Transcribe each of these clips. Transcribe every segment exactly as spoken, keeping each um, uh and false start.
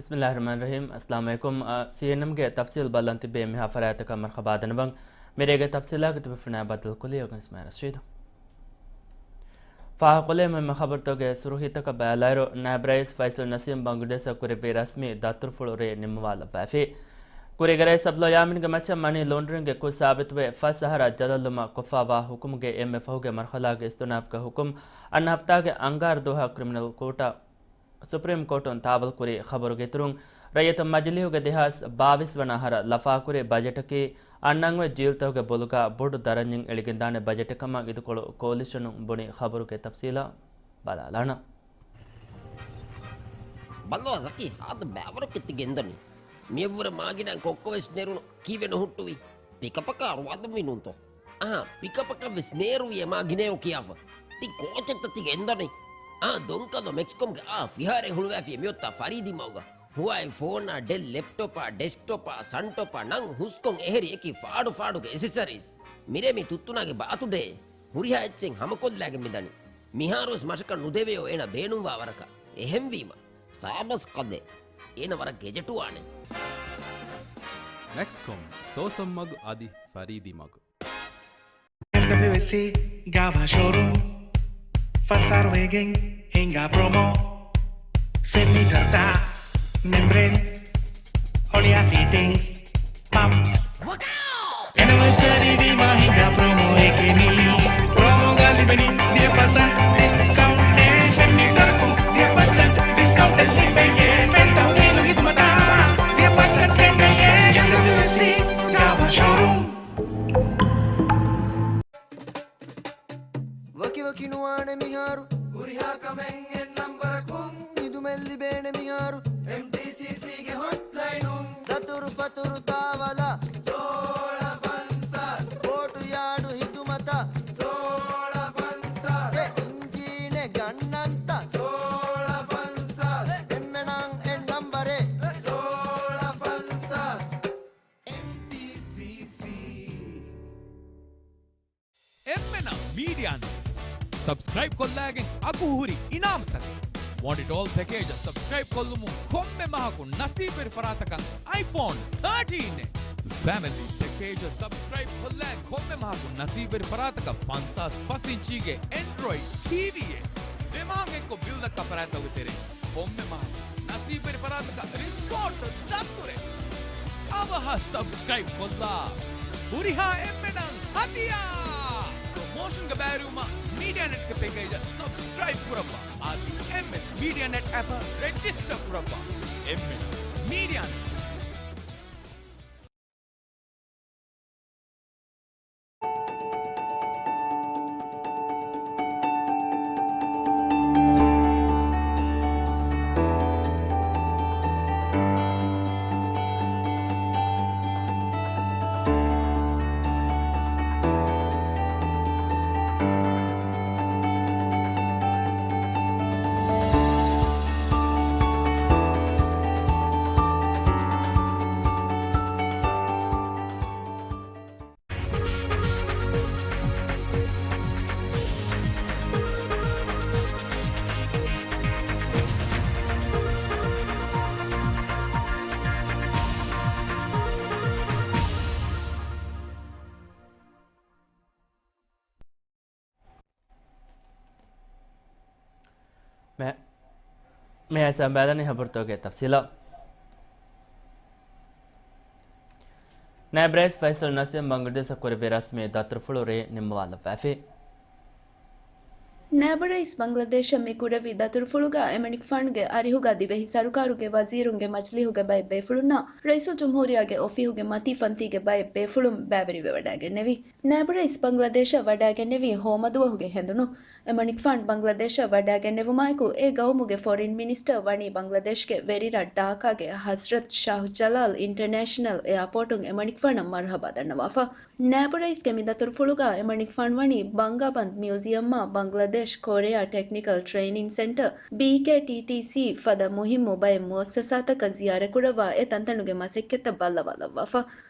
ބިސްމިއްލާހިއްރަޙްމާނިއްރަޙީމް. އައްސަލާމު ޢަލައިކުމް. އާ، ސީއެންއެމްގެ ތަފްސީލް ބަލަން ތިބޭ މިހާ ފަރާތަކަށް މަރުޙަބާ ދަންނަވަން. މިރޭގެ ތަފްސީލާގެ ތިބި ފުނާ ބައްދަލު ކުލި އޮގަނިސް މާ ރަޝީދު. ފާހަގަކޮށްލެވޭ މުހިއްމު ޚަބަރުތަކުގެ ސުރުޚީތަކަށް ބަލާލާއިރު، ނާއިބު ރައީސް ފައިސަލް ނަސީމް ބަނގްލަދޭޝަށް ކުރެއްވި ރަސްމީ ދަތުރުފުޅު ރޭ ނިންމަވާލައްވައިފި. ކުރީގެ ރައީސް އަބްދުﷲ ޔާމީންގެ މައްޗަށް މަނީ ލޯންޑްރިންގެ ކުށް ސާބިތުވެ، ފަސް އަހަރަށް ޖަލަށްލުމަށް ކޮށްފައިވާ ޙުކުމުގެ އެންމެ ފަހުގެ މަރްޙަލާގެ އިސްތިއުނާފްގެ ޙުކުމް އަންނަ ހަފްތާގެ އަންގާރަ ދުވަހަށް ކްރިމިނަލް ކޯޓަށް، ސުޕްރީމް ކޯޓުން ތާވަލްކުރި ޚަބަރުގެ އިތުރުން، ރައްޔިތު މަޖިލީހުގެ ދެހާސް ބާވީސް ވަނަ އަހަރަށް ލަފާކުރި ބަޖެޓަކީ އަންނަން އޮތް ޖީލްތަކުގެ ބޮލުގަ ބޮޑު ދަރަންޏެއް އެޅިގެންދާނެ ބަޖެޓެއް ކަމަށް އިދިކޮޅު ކޯލިޝަނުން ބުނި ޚަބަރުގެ ތަފްސީލަށް ބަލާލާނަން. ބައްލަވާ ޒަކީ، ހާދަ ބައިވަރު ކެތި ގެންދަނީ. މިއަށްވުރެ މާގިނަ ކޮއްކޮވެސް ނެރުނު ކީއްވެ ނުހުއްޓުވީ؟ ޕިކަޕަކާ ރުވާދަންވީ ނޫންތޯ؟ އާ، ޕިކަޕަކަށް ވެސް ނޭރުވި އެ މާގިނައޭ ކިޔާފަ. ތި ކޯޗެއްތަ ތި ގެންދަނީ؟ އާ، ދޮންކަލޯ މެކްސްކޮމްގެ އާ ފިހާރައެއް ހުޅުވައިފި މިއޮތާ ފަރީދީ މަގުގަ. ހުވާއި ފޯނާ، ޑެލް ލެޕްޓޮޕާ، ޑެސްކްޓޮޕާ، ސަންޓޮޕާ ނަން ހުސްކޮން އެހެރި އެކި ފާޑު ފާޑުގެ އެސެސަރީސް. މިރޭ މި ތުއްތުނާގެ ބާތުޑޭ. ހުރިހާ އެއްޗެއް ހަމަކޮށްލާގެން މިދަނީ. މިހާރުވެސް މަށަކަށް ނުދެވެޔޯ އޭނަ ބޭނުންވާ ވަރަކަށް. އެހެންވީމަ، ސާބަސް ކަލޭ. އޭނަ ވަރަށް ގެޖެޓުވާނެ. މެކްސްކޮމް، ސޯސަން މަގު އަދި ފަރީދީ މަގު. އެމްޑަބްލިއުއެސްސީ ގާވާ ޝޯރޫމް. ފަސް އަހަރު ވެގެން ހިނގާ ޕްރޮމޯ. ފެން މީޓަރުތައް، މެމްބްރޭން، ހޮޅިއާ ފިޓިންގްސް، ޕަމްޕްސް. އެނިވަރސަރީ ވީމާ ހިނގާ ޕްރޮމޯއެކޭ މީ. ޕްރޮމޯގަ ލިބެނީ ދިހަ ޕަސެންޓް ޑިސްކައުންޓެއް. ފެން މީޓަރަކުން ދިހަ ޕަސެންޓް ޑިސްކައުންޓެއް ލިބެޔޭ. ފެން ތަހުލީލު ހިދުމަތާ ދިހަ ޕަސެންޓް ކެނޑެޔޭ. އެމްޑަބްލިއުއެސްސީ ގާވާ ޝޯރޫމް. ވަކިވަކި ނުވާނެ މިހާރު. ހުރިހާ ކަމެއް އެއް ނަންބަރަކުން. ހިދުމަތް ލިބޭނެ މިހާރު. އެމްޓީސީސީގެ ހޮޓްލައިނުން. ދަތުރު ފަތުރު ތާވަލަށް. ސޯޅަ ފަންސާސް. ބޯޓު ޔާޑު ހިދުމަތަށް. ސޯޅަ ފަންސާސް. އެ އިންޖީނެއް ގަންނަންތަ؟ ސޯޅަ ފަންސާސް. އެންމެނަން އެއް ނަންބަރެއް. ސޯޅަ ފަންސާސް. އެމްއެންއާރް މީޑިއާ ނެޓް ސަބްސްކްރައިބް ކޮށްލާގެން އަގު ހުރި އިނާމުތަކެއް. ވޮންޑިޓޯލް ޕެކޭޖަށް ސަބްސްކްރައިބް ކޮށްލުމުން ކޮންމެ މަހަކު ނަސީބުވެރި ފަރާތަކަށް އައިފޯން ތާޓީން އެއް. ފެމިލީ ޕެކޭޖަށް ސަބްސްކްރައިބް ކޮށްލާ ކޮންމެ މަހަކު ނަސީބުވެރި ފަރާތަކަށް ފަންސާސް ފަސް އިންޗީގެ އެންޑްރޮއިޑް ޓީވީއެއް. ދެ މަހަށް އެއްކޮށް ބިލް ދައްކާ ފަރާތްތަކުގެ ތެރެއިން ކޮންމެ މަހަކު ނަސީބުވެރި ފަރާތަކަށް ރިސޯޓް ދަތުރެއް. އަވަހަށް ސަބްސްކްރައިބް ކޮށްލާ، ހުރިހާ އެންމެނަށް ހަދިޔާ! ޕްރޮމޯޝަންގަ ބައިވެރިވުމަށް މީޑިއާ ނެޓްގެ ޕެކޭޖަށް ސަބްސްކްރައިބް ކުރައްވާ. އަދި އެމްއެސް މީޑިއާ ނެޓް އެޕަށް ރެޖިސްޓަރ ކުރައްވާ. އެމްއެސް މީޑިއާ ނެޓް. މެ-، މެއަށް ސަމާލަނީ ހަބަރުތަކުގެ ތަފްސީލަށް. ނައިބު ރައީސް ފައިސަލް ނަސީމް ބަންގްލަދޭޝަށް ކުރެއްވި ރަސްމީ ދަތުރުފުޅު ރޭ ނިންމަވާލައްވައިފި. ނައިބު ރައީސް ބަންގްލަދޭޝަށް މި ކުރެއްވި ދަތުރުފުޅުގަ އެމަނިކުފާނުގެ އަރިހުގަ ދިވެހި ސަރުކާރުގެ ވަޒީރުންގެ މަޖިލީހުގެ ބައެއް ބޭފުޅުންނާ ރައީސުލްޖުމްހޫރިއްޔާގެ އޮފީހުގެ މަތީ ފަންތީގެ ބައެއް ބޭފުޅުން ބައިވެރިވެވަޑައިގެންނެވި. ނައިބު ރައީސް ބަންގްލަދޭޝަށް ވަޑައިގެންނެވީ ހޯމަދުވަހުގެ ހެނދުނު. އެމަނިކުފާން ބަންގްލަދޭޝަށް ވަޑައިގެންނެވުމާއެކު، އެ ގައުމުގެ ފޮރިން މިނިސްޓަރ ވަނީ ބަންގްލަދޭޝްގެ ވެރިރަށް ޑާކާގެ ހަޒްރަތް ޝާހް ޖަލާލް އިންޓަރނޭޝަނަލް އެއާޕޯޓުން އެމަނިކުފާނަށް މަރުހަބާ ދަންނަވާފަ. ނައިބު ރައީސްގެ މި ދަތުރުފުޅުގަ އެމަނިކުފާން ވަނީ ބަންގާބަންދް މިއުޒިއަމްއާ ބަންގްލަދޭޝް ކޮރެއާ ޓެކްނިކަލް ޓްރެއިނިން ސެންޓަރ، ބީކޭޓީޓީސީ، ފަދަ މުހިއްމު ބައެއް މުއައްސަސާތަކަށް ޒިޔާރަތްކުރައްވާ އެ ތަންތަނުގެ މަސައްކަތްތައް ބައްލަވާލައްވާފަ.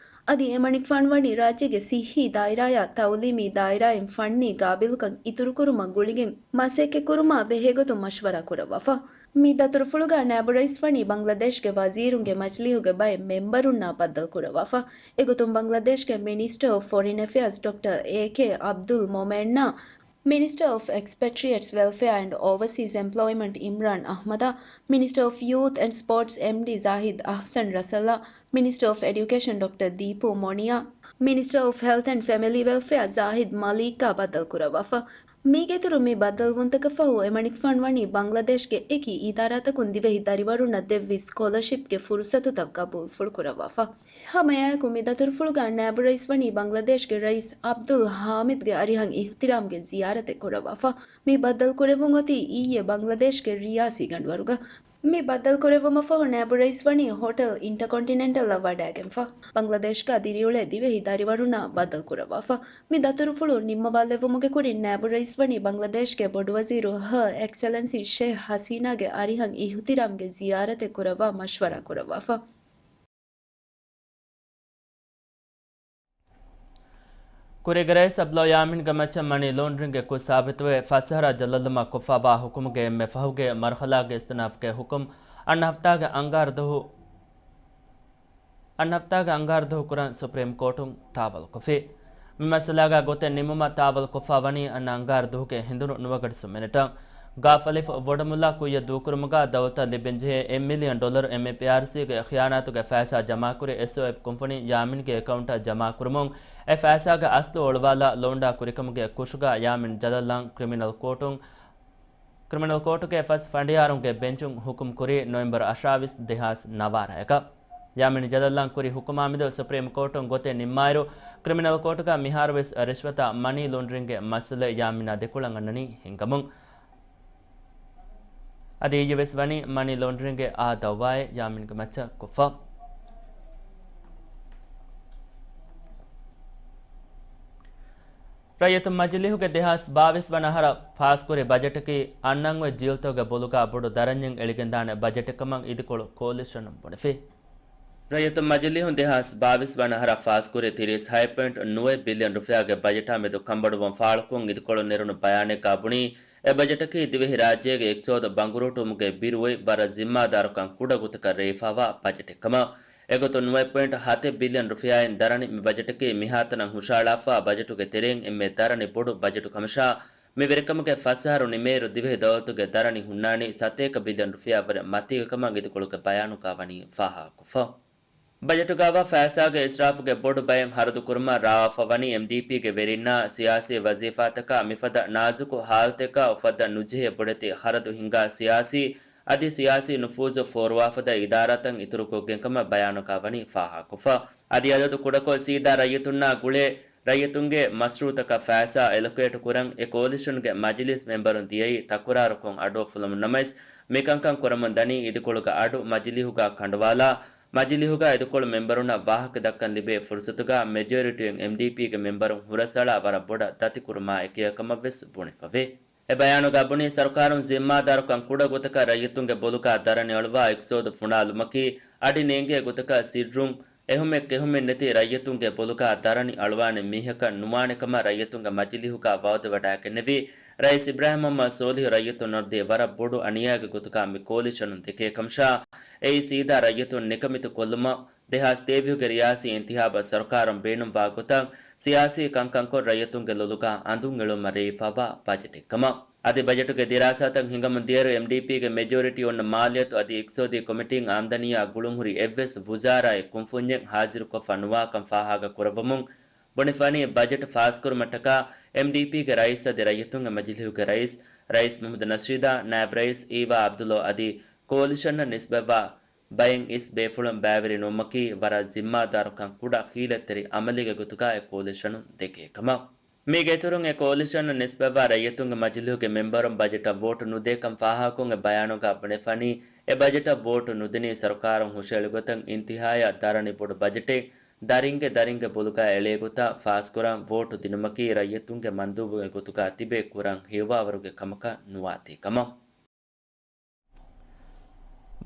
އަދި އެމަނިކުފާން ވަނީ ރާއްޖޭގެ ސިއްހީ ދާއިރާއާ ތައުލީމީ ދާއިރާއިން ފަންނީ ގާބިލުކަން އިތުރުކުރުމަށް ގުޅިގެން މަސައްކަތްކުރުމާ ބެހޭގޮތުން މަޝްވަރާ ކުރައްވާފަ. މި ދަތުރުފުޅުގަ ނައިބު ރައީސް ވަނީ ބަންގްލަދޭޝްގެ ވަޒީރުންގެ މަޖިލީހުގެ ބައެއް މެމްބަރުންނާ ބައްދަލު ކުރައްވާފަ. އެގޮތުން ބަންގްލަދޭޝްގެ މިނިސްޓަރ އޮފް ފޮރިން އެފެއާޒް ޑޮކްޓަރ އޭ ކޭ އަބްދުލް މޮމެންއާ، މިނިސްޓަރ އޮފް އެކްސްޕެޓްރިއޭޓްސް ވެލްފެއާ އެންޑް އޯވަސީސް އެމްޕްލޯއިމަންޓް އިމްރާން އަހްމަދާ، މިނިސްޓަރ އޮފް ޔޫތް އެންޑް ސްޕޯޓްސް އެމްޑީ ޒާހިދް އަހްސަން ރަސަލްއާ، މިނިސްޓަރ އޮފް އެޑިއުކޭޝަން ޑޮކްޓަރ ދީޕޫ މޮނިއާ، މިނިސްޓަރ އޮފް ހެލްތް އެންޑް ފެމިލީ ވެލްފެއާ ޒާހިދް މަލީކާ ބައްދަލު ކުރައްވާފަ. މީގެއިތުރުން މި ބައްދަލުވުންތަކަށް ފަހު އެމަނިކުފާނު ވަނީ ބަންގްލަދޭޝްގެ އެކި އިދާރާތަކުން ދިވެހި ދަރިވަރުންނަށް ދެއްވި ސްކޮލަޝިޕްގެ ފުރުސަތުތައް ގަބޫލުފުޅު ކުރައްވާފަ. ހަމައެއާއެކު މި ދަތުރުފުޅުގަ ނައިބު ރައީސް ވަނީ ބަންގްލަދޭޝްގެ ރައީސް އަބްދުލް ހާމިދްގެ އަރިހަށް އިހުތިރާމްގެ ޒިޔާރަތެއް ކުރައްވާފަ. މި ބައްދަލު ކުރެއްވުން އޮތީ އިއްޔެ ބަންގްލަދޭޝްގެ ރިޔާސީ ގަނޑުވަރުގަ. މި ބައްދަލު ކުރެއްވުމަށް ފަހު ނައިބު ރައީސް ވަނީ ހޮޓެލް އިންޓަކޮންޓިނެންޓަލްއަށް ވަޑައިގެންފަ. ބަންގްލަދޭޝްގަ ދިރިއުޅޭ ދިވެހި ދަރިވަރުންނާ ބައްދަލު ކުރައްވާފަ. މި ދަތުރުފުޅު ނިންމަވާލެއްވުމުގެ ކުރިން ނައިބު ރައީސް ވަނީ ބަންގްލަދޭޝްގެ ބޮޑުވަޒީރު ހަ އެކްސެލެންސީ ޝޭހް ހަސީނާގެ އަރިހަށް އިހުތިރާމްގެ ޒިޔާރަތެއް ކުރައްވާ މަޝްވަރާ ކުރައްވާފަ. ކުރީގެ ރައީސް އަބްދުﷲ ޔާމީންގެ މައްޗަށް މަނީ ލޯންޑްރިންގެ ކުށް ސާބިތުވެ، ފަސް އަހަރާ ޖަލަށްލުމަށް ކޮށްފައިވާ ހުކުމުގެ އެންމެ ފަހުގެ މަރުހަލާގެ އިސްތިނާފުގެ ހުކުމް އަންނަ ހަފްތާގެ އަންގާރަ ދުވަހު، އަންނަ ހަފްތާގެ އަންގާރަ ދުވަހު ކުރަން ސުޕްރީމް ކޯޓުން ތާވަލުކޮށްފި. މި މައްސަލާގަ ގޮތެއް ނިމުމަށް ތާވަލުކޮށްފަ ވަނީ އަންނަ އަންގާރަ ދުވަހުގެ ހިނދުނު ނުވަ ގަޑި ސުން މިނެޓަށް. ގާފަލިފު ބޮޑުމުލާ ކުއްޔަށް ދޫކުރުމުގަ ދައުލަތަށް ލިބެންޖެހޭ އެއް މިލިއަން ޑޮލަރު އެމްއެޕީއާރްސީގެ ޚިޔާނާތުގެ ފައިސާ ޖަމާކުރި އެސްއޯއެފް ކުންފުނި ޔާމީންގެ އެކައުންޓަށް ޖަމާކުރުމުން އެ ފައިސާގެ އަސްލު އޮޅުވާލާ ލޯންޑާ ކުރިކަމުގެ ކުށުގަ ޔާމީން ޖަލަށްލަން ކްރިމިނަލް ކޯޓުން، ކްރިމިނަލް ކޯޓުގެ ފަސް ފަނޑިޔާރުންގެ ބެންޗުން ހުކުމް ކުރީ ނޮވެމްބަރު އަށާވީސް ދެހާސް ނަވާރައަކަށް. ޔާމީން ޖަލަށްލަން ކުރި ހުކުމާމެދު ސުޕްރީމް ކޯޓުން ގޮތެއް ނިންމާއިރު، ކްރިމިނަލް ކޯޓުގަ މިހާރުވެސް ރިޝްވަތާ މަނީ ލޯންޑްރިންގެ މައްސަލައެއް ޔާމީނާ ދެކޮޅަށް އަންނަނީ ހިނގަމުން. އަދި އިއްޔެވެސް ވަނީ މަނީ ލޯންޑްރިންގެ އާ ދައުވާއެއް ޔާމީންގެ މައްޗަށް ކޮށްފަ. ރައްޔިތު މަޖިލީހުގެ ދެހާސް ބާވީސް ވަނަ އަހަރަށް ފާސްކުރި ބަޖެޓަކީ އަންނަން އޮތް ޖީލްތަކުގެ ބޮލުގަ ބޮޑު ދަރަންޏެއް އެޅިގެންދާނެ ބަޖެޓެއްކަމަށް އިދިކޮޅު ކޯލިޝަނުން ބުނެފި. ރައްޔިތު މަޖިލީހުން ދެހާސް ބާވީސް ވަނަ އަހަރަށް ފާސްކުރި ތިރީސް ހައެއް ޕޮއިންޓް ނުވަ ބިލިއަން ރުފިޔާގެ ބަޖެޓާ މެދު ކަންބޮޑުވުން ފާޅުކޮށް އިދިކޮޅު ނެރުނު ބަޔާނެއްގަ ބުނީ، އެ ބަޖެޓަކީ ދިވެހިރާއްޖޭގެ އިޤްތިޞާދު ބަނގުރޫޓުވުމުގެ ބިރު އޮތް ވަރަށް ޒިންމާދާރުކަން ކުޑަ ގޮތަކަށް ރޭވިފައިވާ ބަޖެޓެއްކަމަށް. އެގޮތުން ނުވަ ޕޮއިންޓް ހަތެއް ބިލިއަން ރުފިޔާއިން ދަރަނި މި ބަޖެޓަކީ މިހާތަނަށް ހުށަހަޅާފަ ބަޖެޓުގެ ތެރެއިން އެންމެ ދަރަނި ބޮޑު ބަޖެޓު ކަމަށާ، މި ވެރިކަމުގެ ފަސް އަހަރު ނިމޭއިރު ދިވެހި ދައުލަތުގެ ދަރަނި ހުންނާނީ ސަތޭކަ ބިލިއަން ރުފިޔާ ވަރަށް މަތީގަ ކަމަށް އިދިކޮޅުގެ ބަޔާނުގަ ވަނީ ފާހަގަކޮށްފަ. ބަޖެޓުގައިވާ ފައިސާގެ އިސްރާފުގެ ބޮޑު ބައެއް ހަރަދު ކުރުމަށް ރާވާފަ ވަނީ އެމްޑީޕީގެ ވެރިންނާ ސިޔާސީ ވަޒީފާތަކާ މިފަދަ ނާޒުކު ހާލަތެއްގަ އުފައްދަން ނުޖެހޭ ބޮޑެތި ހަރަދު ހިންގާ ސިޔާސީ އަދި ސިޔާސީ ނުފޫޒު ފޯރުވާފަދަ އިދާރާތައް އިތުރުކޮށްގެންކަމަށް ބަޔާނުގަ ވަނީ ފާހަގަކޮށްފަ. އަދި އަދަދު ކުޑަކޮށް ސީދާ ރައްޔިތުންނާ ގުޅޭ ރައްޔިތުންގެ މަޝްރޫއުތަކަށް ފައިސާ އެލޮކޭޓް ކުރަން އެ ކޯލިޝަންގެ މަޖިލީސް މެމްބަރުން ދިޔައީ ތަކުރާރުކޮށް އަޑުއައްފުލަމުން ނަމަވެސް، މިކަންކަން ކުރަމުން ދަނީ އިދިކޮޅުގެ އަޑު މަޖިލީހުގަ ކަނޑުވާލާ، މަޖިލީހުގަ އިދިކޮޅު މެމްބަރުންނަށް ވާހަކަ ދައްކަން ލިބޭ ފުރުސަތުގަ މެޖޯރިޓީއެއް އެމްޑީޕީގެ މެމްބަރުން ހުރަސްއަޅާ ވަރަށް ބޮޑަށް ދަތިކުރުމާ އެކިއެއްކަމަށްވެސް ބުނެފަވޭ. އެ ބަޔާނުގަ ބުނީ، ސަރުކާރުން ޒިންމާދާރުކަން ކުޑަ ގޮތަކަށް ރައްޔިތުންގެ ބޮލުގަ ދަރަނި އަޅުވާ އިޤްތިޞާދު ފުނާލުމަކީ، އަޑި ނޭނގޭ ގޮތަކަށް ސިއްރުން، އެހުމެއް ކެހުމެއް ނެތި ރައްޔިތުންގެ ބޮލުގަ ދަރަނި އަޅުވާނެ މީހަކަށް ނުވާނެ ކަމަށް ރައްޔިތުންގެ މަޖިލީހުގަ ވައުދުވެވަޑައިގެންނެވި. ރައީސް އިބްރާހިމް މުޙައްމަދު ސޯލިހު ރައްޔިތުންނަށް ދޭ ވަރަށް ބޮޑު އަނިޔާގެ ގޮތުގަ މި ކޯލިޝަނުން ދެކޭ ކަމަށާ، އެއީ ސީދާ ރައްޔިތުން ނިކަމެތި ކޮށްލުމަށް ދެހާސް ތޭވީހުގެ ރިޔާސީ އިންތިހާބަށް ސަރުކާރުން ބޭނުންވާ ގޮތަށް ސިޔާސީ ކަންކަންކޮށް ރައްޔިތުންގެ ލޮލުގަ އަނދުން އެޅުމަށް ރޭވިފައިވާ ބަޖެޓެއްކަމަށް. އަދި ބަޖެޓުގެ ދިރާސާތައް ހިނގަމުން ދިޔައިރު އެމްޑީޕީގެ މެޖޯރިޓީ އޮންނަ މާލިޔަތު އަދި އިޤްތިޞާދީ ކޮމިޓީން އާމްދަނީއާ ގުޅުންހުރި އެއްވެސް ވުޒާރާއެއް ކުންފުންޏެއް ހާޒިރުކޮށްފަ ނުވާކަން ފާހަގަ ކުރައްވަމުން ބުނެފަނީ، ބަޖެޓް ފާސްކުރުމަށްޓަކާ އެމްޑީޕީގެ ރައީސް އަދި ރައްޔިތުންގެ މަޖިލީހުގެ ރައީސް، ރައީސް މުހައްމަދު ނަޝީދާ، ނާއިބް ރައީސް އީވާ އަބްދުﷲ އަދި ކޯލިޝަނަށް ނިސްބަތްވާ ބައެއް އިސް ބޭފުޅުން ބައިވެރި ނުވުމަކީ ވަރަށް ޒިންމާދާރުކަން ކުޑަ ހީލަތްތެރި އަމަލެއްގެ ގޮތުގައި އެ ކޯލިޝަނުން ދެކޭ ކަމަށް. މީގެ އިތުރުން އެ ކޯލިޝަނަށް ނިސްބަތްވާ ރައްޔިތުންގެ މަޖިލީހުގެ މެމްބަރުން ބަޖެޓަށް ވޯޓު ނުދޭކަން ފާހަގަކޮށް އެ ބަޔާނުގަ ބުނެފަނީ، އެ ބަޖެޓަށް ވޯޓު ނުދިނީ ސަރުކާރުން ހުށައެޅިގޮތަށް އިންތިހާޔަށް ދަރަނި ބޮޑު ބަޖެޓެއް ދަރިންގެ ދަރިންގެ ބޮލުގައި އެޅޭގޮތަށް ފާސްކުރަން ވޯޓު ދިނުމަކީ ރައްޔިތުންގެ މަންދޫބުގެ ގޮތުގަ ތިބެ ކުރަން ހެޔޮވާވަރުގެ ކަމަކަށް ނުވާތީ ކަމަށް.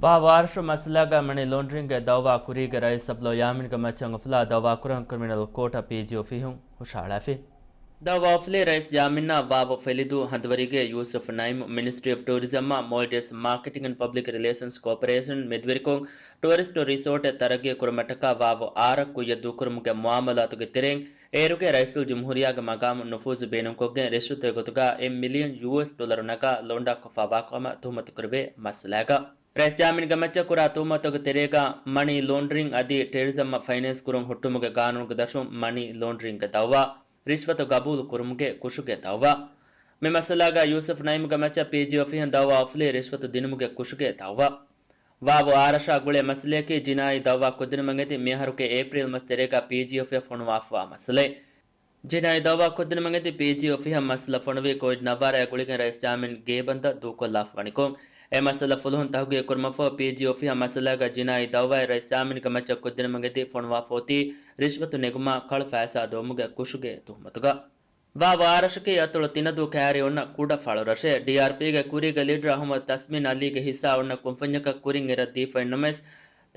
ވާ ވާރަށު މައްސަލާގަ މަނީ ލޯންޑްރިންގެ ދައުވާ ކުރީގެ ރައީސް އަބްދުﷲ ޔާމީންގެ މައްޗަށް އުފުލާ ދައުވާކުރަން ކްރިމިނަލް ކޯޓަށް ޕީޖީ އޮފީހުން ހުށަހަޅާފި. ދައުވާ އުފުލީ ރައީސް ޖާމިންއާ ވާވު ފެލިދޫ ހަނދުވަރީގެ ޔޫސުފް ނައީމް، މިނިސްޓްރީ އޮފް ޓޫރިޒަމްއާ މޯލްޑިވްސް މާކެޓިން އެންޑް ޕަބްލިކް ރިލޭޝަންސް ކޯޕަރޭޝަން މެދުވެރިކޮށް، ޓޫރިސްޓު ރިސޯޓެއް ތަރައްގީ ކުރުމަށްޓަކާ ވާވު އާރަށް ކުއްޔަށް ދޫކުރުމުގެ މުއާމަލާތުގެ ތެރެއިން، އޭރުގެ ރައީސުލްޖުމްހޫރިއްޔާގެ މަގާމު ނުފޫޒު ބޭނުންކޮށްގެން ރިޝްވަތުގެ ގޮތުގަ އެއް މިލިއަން ޔޫއެސް ޑޮލަރު ނަގާ ލޮނޑާ ކޮށްފާވާ ކަމަށް ތުހުމަތު ކުރެވޭ މައްސަލާގަ، ރައީސް ޖާމިންގެ މައްޗަށް ކުރާ ތުހުމަތުގެ ތެރޭގަ މަނީ ލޯންޑްރިން އަދި ޓެރަރިޒަމްއަށް ފައިނޭންސް ކުރުން ހުއްޓުމުގެ ގާނޫނުގެ ދަށުން މަނީ ލޯންޑްރިންގެ ދައުވާ، ރިޝްވަތު ގަބޫލު ކުރުމުގެ ކުށުގެ ދައުވާ. މި މައްސަލާގަ ޔޫސުފް ނައީމްގެ މައްޗަށް ޕީޖީ އޮފީހުން ދައުވާ އުފުލީ ރިޝްވަތު ދިނުމުގެ ކުށުގެ ދައުވާ. ވާވު އާރަށާ ގުޅޭ މައްސަލަޔަކީ ޖިނާއީ ދައުވާ ކޮށްދިނުމަށް އެދި މިއަހަރުގެ އޭޕްރީލް މަސް ތެރޭގަ ޕީޖީ އޮފީހަށް ފޮނުވާފަވާ މައްސަލައެއް. ޖިނާއީ ދައުވާ ކޮށްދިނުމަށް އެދި ޕީޖީ އޮފީހަށް މައްސަލަ ފޮނުވީ ކޯވިޑް ނައްވާރަޔާ ގުޅިގެން ރައީސް ޖާމިން ގޭބަންދަށް ދޫކޮށްލާފަވަނިކޮށް، އެ މައްސަލަ ފުލުހުން ތަހުގީގު ކުރުމަށްފަހު ޕީޖީ އޮފީހަށް މައްސަލާގަ ޖިނާއީ ދައުވާއެއް ރައީސް ޖާމިންގެ މައްޗަށް ކޮށްދިނުމަށް އެދި ފޮނުވާފަ އޮތީ ރިޝްވަތު ނެގުމާ ކަޅު ފައިސާ ދޮވުމުގެ ކުށުގެ ތުހުމަތުގަ. ވާވު އާރަށަކީ އަތޮޅު ތިނަދޫ ކައިރި އޮންނަ ކުޑަ ފަޅުރަށެއް. ޑީއާރްޕީގެ ކުރީގެ ލީޑަރ އަހުމަދު ތަސްމީން އަލީގެ ހިއްސާ އޮންނަ ކުންފުންޏަކަށް ކުރިން އެރަށް ދީފައިންނަމަވެސް،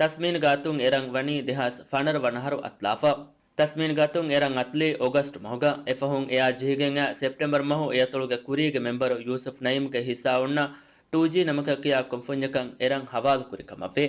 ތަސްމީންގެ އަތުން އެރަށް ވަނީ ދެހާސް ފަނަރަ ވަނަ އަހަރު އަތުލާފަ. ތަސްމީންގެ އަތުން އެރަށް އަތުލީ އޮގަސްޓް މަހުގަ. އެފަހުން އެއާ ޖެހިގެން އައި ސެޕްޓެމްބަރު މަހު އެއަތޮޅުގެ ކުރީގެ މެމްބަރު ޔޫސުފް ނައީމްގެ ހިއްސާ އޮންނަ ޓޫޖީ ނަމަކަށް ކިޔާ ކުންފުންޏަކަށް އެރަށް ހަވާލުކުރި ކަމަށްވޭ.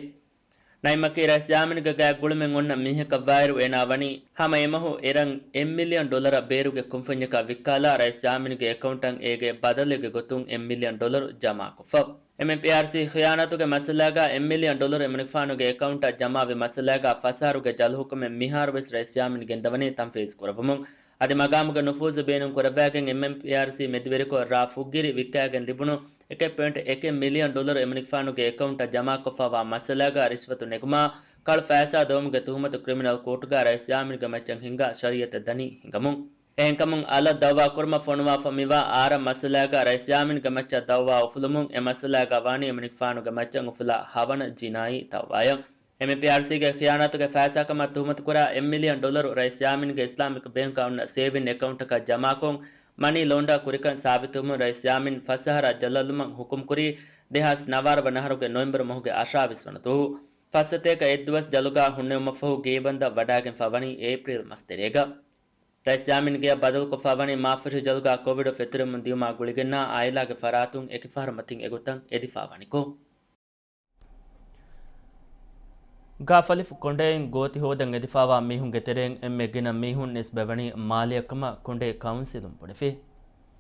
ނައީމަކީ ރައީސް ޖާމިންގެ ގައި ގުޅުމެއް އޮންނަ މީހަކަށްވާއިރު، އޭނާ ވަނީ ހަމަ އެމަހު އެރަށް އެއް މިލިއަން ޑޮލަރަށް ބޭރުގެ ކުންފުންޏަކަށް ވިއްކާލާ، ރައީސް ޖާމިންގެ އެކައުންޓަށް އޭގެ ބަދަލެއްގެ ގޮތުން އެއް މިލިއަން ޑޮލަރު ޖަމާކޮށްފަ. އެމްއެމްޕީއާރްސީ ޚިޔާނާތުގެ މައްސަލާގަ އެއް މިލިއަން ޑޮލަރު އެމަނިކުފާނުގެ އެކައުންޓަށް ޖަމާވި މައްސަލާގަ ފަސް އަހަރުގެ ޖަލު ހުކުމެއް މިހާރުވެސް ރައީސް ޖާމިން ގެންދަވަނީ ތަންފީޒު ކުރައްވަމުން. އަދި މަގާމުގެ ނުފޫޒު ބޭނުން ކުރައްވާގެން އެމްއެމްޕީއާރްސީ މެދުވެރިކޮށް ރ. ފުއްގިރި ވިއްކާގެން ލިބުނު އެކެއް ޕޮއިންޓް އެކެއް މިލިއަން ޑޮލަރު އެމަނިކުފާނުގެ އެކައުންޓަށް ޖަމާކޮށްފައިވާ މައްސަލާގަ ރިޝްވަތު ނެގުމާ، ކަޅު ފައިސާ ދޮވުމުގެ ތުހުމަތު ކްރިމިނަލް ކޯޓުގަ ރައީސް ޖާމިންގެ މައްޗަށް ހިންގާ ޝަރީއަތެއް ދަނީ ހިނގަމުން. އެހެންކަމުން އަލަށް ދައުވާ ކުރުމަށް ފޮނުވާފަ މިވާ އާރަ މައްސަލާގަ ރައީސް ޖާމިންގެ މައްޗަށް ދައުވާ އުފުލުމުން، އެ މައްސަލާގަ ވާނީ އެމަނިކުފާނުގެ މައްޗަށް އުފުލާ ހަވަނަ ޖިނާއީ ދައުވާއެއް. އެމްއެމްޕީއާރްސީގެ ޚިޔާނާތުގެ ފައިސާކަމަށް ތުހުމަތުކުރާ އެއް މިލިއަން ޑޮލަރު ރައީސް ޔާމީންގެ އިސްލާމިކް ބޭންކަށް އޮންނަ ސޭވިން އެކައުންޓަކަށް ޖަމާކޮށް، މަނީ ލޯންޑާ ކުރިކަން ސާބިތުވުމުން ރައީސް ޔާމީން ފަސް އަހަރަށް ޖަލަށްލުމަށް ހުކުމްކުރީ، ދެހާސް ނަވާރަ ވަނަ އަހަރުގެ ނޮވެމްބަރު މަހުގެ އަށާވީސް ވަނަ ދުވަހު. ފަސް ސަތޭކަ އެއްދުވަސް ޖަލުގަ ހުންނެވުމަށްފަހު ގޭބަންދަށް ވަޑާގެންފަ ވަނީ އޭޕްރީލް މަސް ތެރޭގަ. ރައީސް ޔާމީން ގެޔަށް ބަދަލުކޮށްފަ ވަނީ މާފުށި ޖަލުގަ ކޮވިޑު ފެތުރެމުން ދިޔުމާ ގުޅިގެންނާ އާއިލާގެ ފަރާތުން އެކި ފަހަރު މަތިން އެގޮތަށް އެދިފަ ވަނިކޮށް. ގާފަލިފު ކޮނޑެއިން ގޯތި ހޯދަން އެދިފައިވާ މީހުންގެ ތެރެއިން އެންމެ ގިނަ މީހުން ނިސްބަތްވަނީ މާލެއަށްކަމަށް ކޮނޑޭ ކައުންސިލުން ބުނެފި.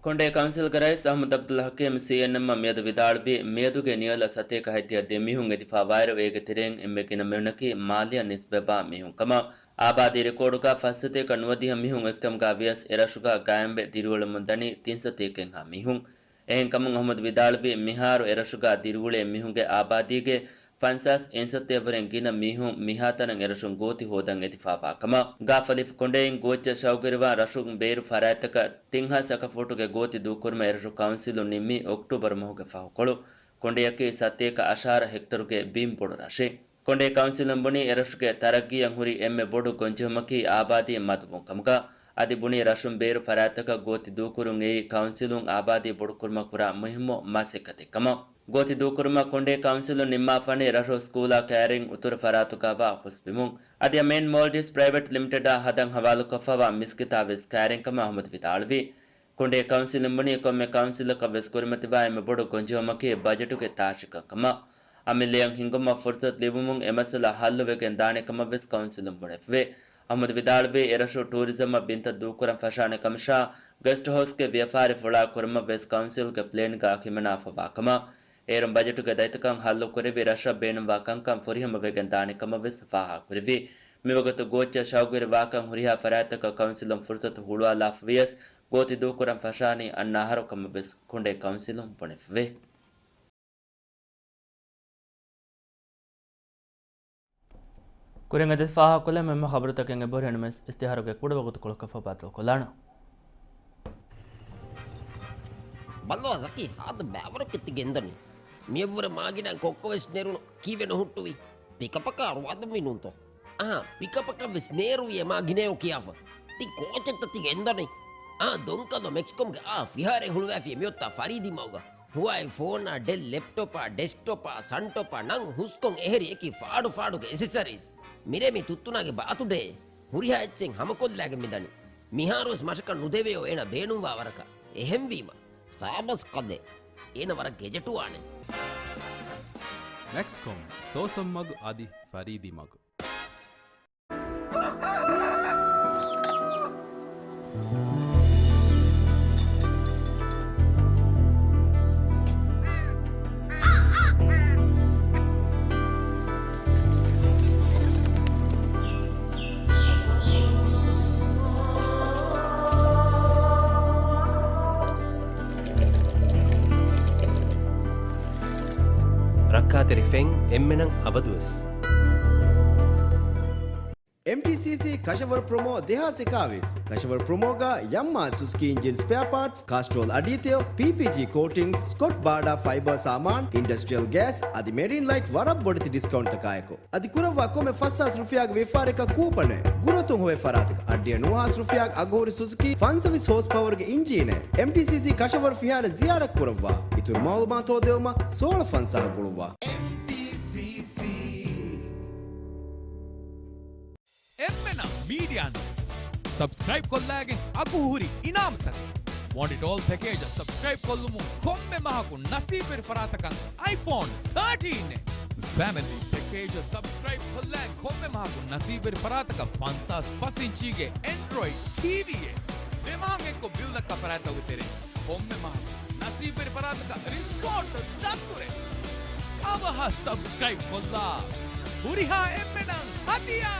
ކޮނޑޭ ކައުންސިލްގެ ރައީސް އަޙްމަދު ޢަބްދުﷲ ޙަކީމް ސީއެންއެމްއަށް މިއަދު ވިދާޅުވީ، މިއަދުގެ ނިޔަލަށް ސަތޭކަ ހަތްދިހަ ދެ މީހުން އެދިފައިވާއިރު، އޭގެ ތެރެއިން އެންމެ ގިނަ މީހުންނަކީ މާލެއަށް ނިސްބަތްވާ މީހުން ކަމަށް. އާބާދީ ރެކޯޑުގަ ފަސް ސަތޭކަ ނުވަދިހަ މީހުން އެއްކަމުގަ ވިޔަސް، އެރަށުގަ ގާއިމްވެ ދިރިއުޅެމުން ދަނީ ތިން ސަތޭކައެއްހާ މީހުން. އެހެންކަމުން އަޙްމަދު ވިދާޅުވީ، މިހާރު އެރަށުގަ ދިރިއުޅޭ މީހުންގެ އާބާދީގެ ފަންސާސް އިން ސަތޭކަވަރެއް ގިނަ މީހުން މިހާތަނަށް އެރަށުން ގޯތި ހޯދަން އެދިފައިވާ ކަމަށް. ގާފަލިފު ކޮނޑެއިން ގޯއްޗަށް ޝައުގުވެރިވާ ރަށުން ބޭރު ފަރާތްތަކަށް ތިން ހާސް އަކަށް ފޫޓުގެ ގޯތި ދޫކުރުމަށް އެރަށު ކައުންސިލުން ނިންމީ އޮކްޓޫބަރު މަހުގެ ފަހުކޮޅު. ކޮނޑެއަކީ ސަތޭކަ އަށާރަ ހެކްޓަރުގެ ބިން ބޮޑު ރަށެއް. ކޮނޑޭ ކައުންސިލުން ބުނީ، އެރަށުގެ ތަރައްގީއަށް ހުރި އެންމެ ބޮޑު ގޮންޖެހުމަކީ އާބާދީ މަދުވުން ކަމުގަ. އަދި ބުނީ، ރަށުން ބޭރު ފަރާތްތަކަށް ގޯތި ދޫކުރުން އެއީ ކައުންސިލުން އާބާދީ ބޮޑުކުރުމަށް ކުރާ މުހިއްމު މަސައްކަތެއް ކަމަށް. ގޯތި ދޫކުރުމަށް ކޮނޑޭ ކައުންސިލުން ނިންމާފަނީ ރަށު ސްކޫލާ ކައިރިން އުތުރު ފަރާތުގައިވާ ހުސްބިމުން. އަދި މޭން މޯލްޑިވްސް ޕްރައިވެޓް ލިމިޓެޑާ ހަދަން ހަވާލުކޮށްފައިވާ މިސްކިތާ ވެސް ކައިރިން ކަމަށް އަޙްމަދު ވިދާޅުވި. ކޮނޑޭ ކައުންސިލުން ބުނީ، ކޮންމެ ކައުންސިލަކަށް ވެސް ކުރިމަތިވާ އެންމެ ބޮޑު ގޮންޖެހުމަކީ ބަޖެޓުގެ ތާށިކަން ކަމަށް. އަމިއްލަޔަށް ހިނގުމަށް ފުރުސަތު ލިބުމުން އެ މައްސަލަ ހައްލުވެގެން ދާނެ ކަމަށް ވެސް ކައުންސިލުން ބުނެފިވޭ. އަޙްމަދު ވިދާޅުވީ، އެރަށު ޓޫރިޒަމަށް ބިންތައް ދޫކުރަން ފަށާނެ ކަމަށާ، ގެސްޓް ހައުސްގެ ވިޔަފާރި ފުޅާ ކުރުމަށް ވެސް ކައުންސިލްގެ ޕްލޭންގަ ހިމަނާފަވާ ކަމަށް. އޭރުން ބަޖެޓުގެ ދަތިތަކަށް ހައްލު ކުރެވި ރަށަށް ބޭނުންވާ ކަންކަން ފުރިހަމަވެގެން ދާނެ ކަމަށް ވެސް ފާހަގަކުރެއްވި. މިވަގުތު ގޯއްޗަށް ޝައުގުވެރިވާކަން ހުރިހާ ފަރާތްތަކަށް ކައުންސިލުން ފުރުސަތު ހުޅުވާލާފަ ވިޔަސް، ގޯތި ދޫކުރަން ފަށާނީ އަންނަ އަހަރު ކަމަށް ވެސް ކޮނޑޭ ކައުންސިލުން ބުނެފިވޭ. ކުރިން އެދިފާހަކުލެ މެމް ޚަބަރުތަކެއް އެބަހުރި ނަމަވެސް، އިސްތިހާރުގެ ކުޑަވަގުތުކޮޅަކަށް ފަބާތަލްކޮށްލާނަ. ބަލަ ޒަކީ، ހާދަ ބައިވަރު ކެތި ގެންދަނީ. މިއަށްވުރެ މާގިނަ ކޮއްކޮވެސް ނެރުނު ކީވެ ނުހުއްޓުވި. ޕިކަޕަކާ ރުވާދުންވީ ނޫންތޯ؟ އާ، ޕިކަޕަކަށް ވެސް ނޭރުވި އެ މާގިނަޔޯ ކިޔާފަ. ތި ކޯޗެއްތަ ތި ގެންދަނީ؟ އާ، ދޮންކަލޯ މެކްސްކޮމްގެ އާ ފިހާރައެއް ހުޅުވައިފި މިއޮތާ ފަރީދީ މަގުގަ. ހުވާއި ފޯނާ، ޑެލް ލެޕްޓޮޕާ، ޑެސްކްޓޮޕާ، ސަންޓޮޕާ ނަން ހުސްކޮން އެހެރި އެކި ފާޑު ފާޑުގެ އެސެސަރީސް. މިރޭ މި ތުއްތުނާގެ ބާތުޑޭ. ހުރިހާ އެއްޗެއް ހަމަކޮށްލާގެން މިދަނީ. މިހާރުވެސް މަށަކަށް ނުދެވޭ އޭނަ ބޭނުންވާ ވަރަކަށް. އެހެންވީމަ، ސާބަސް ކަލޭ. އޭނަ ވަރަށް ގެޖެޓުވާނެ. މެކްސްކޮމް، ސޯސަން މަގު އަދި ފަރީދީ މަގު. ރައްކާތެރި ފެން އެންމެނަށް އަބަދުވެސް. އެމްޓީސީސީ ކަށަވަރު ޕްރޮމޯ ދެހާސް އެކާވީސް. ކަށަވަރު ޕްރޮމޯގަ ޔަމްމާ ސުޒުކީ އިންޖިން ސްޕެއާ ޕާޓްސް، ކާސްޓްރޯލް އަޑީތެޔޮ، ޕީޕީޖީ ކޯޓިންގްސް، ސްކޮޓް ބާޑާ ފައިބަރ ސާމާން، އިންޑަސްޓްރިއަލް ގޭސް އަދި މެރީން ލައިޓް ވަރަށް ބޮޑެތި ޑިސްކައުންޓްތަކާއެކު. އަދި ކުރައްވާ ކޮންމެ ފަސް ހާސް ރުފިޔާގެ ވިޔަފާރަކަށް ކޫޕަނެއް. ގުރުއަތުން ހޮވޭ ފަރާތަކަށް އައްޑިހަ ނުވަ ހާސް ރުފިޔާގެ އަގުހުރި ސުޒުކީ ފަންސަވީސް ހޯސް ޕަވަރގެ އިންޖީނެއް. އެމްޓީސީސީ ކަށަވަރު ފިހާރަ ޒިޔާރަތް ކުރައްވާ. އިތުރު މައުލޫމާތު ހޯދެވުމަށް ސޯޅަ ފަންސާހަށް ގުޅުއްވާ. އެމްޓީސީސީ. އެންމެނަށް މީޑިއާ ނެޓް ސަބްސްކްރައިބް ކޮށްލާގެން އަގުހުރި އިނާމުތަކެއް. ވޮންޓް އިޓް އޯލް ޕެކޭޖަށް ސަބްސްކްރައިބް ކޮށްލުމުން ކޮންމެ މަހަކު ނަސީބުވެރި ފަރާތަކަށް އައިފޯން ތާޓީން އެއް. ފެމިލީ ޕެކޭޖަށް ސަބްސްކްރައިބް ކޮށްލާގެން ކޮންމެ މަހަކު ނަސީބުވެރި ފަރާތަކަށް ފަންސާސް ފަސް އިންޗީގެ އެންޑްރޮއިޑް ޓީވީއެއް. ދެ މަހަށް އެއްކޮށް ބިލް ދައްކާ ފަރާތްތަކުގެ ތެރެއިން ކޮންމެ މަހަކު ނަސީބުވެރި ފަރާތަކަށް ރިސޯޓް ދަތުރެއް. އަވަހަށް ސަބްސްކްރައިބް ކޮށްލާ، ހުރިހާ އެންމެނަށް ހަދިޔާ!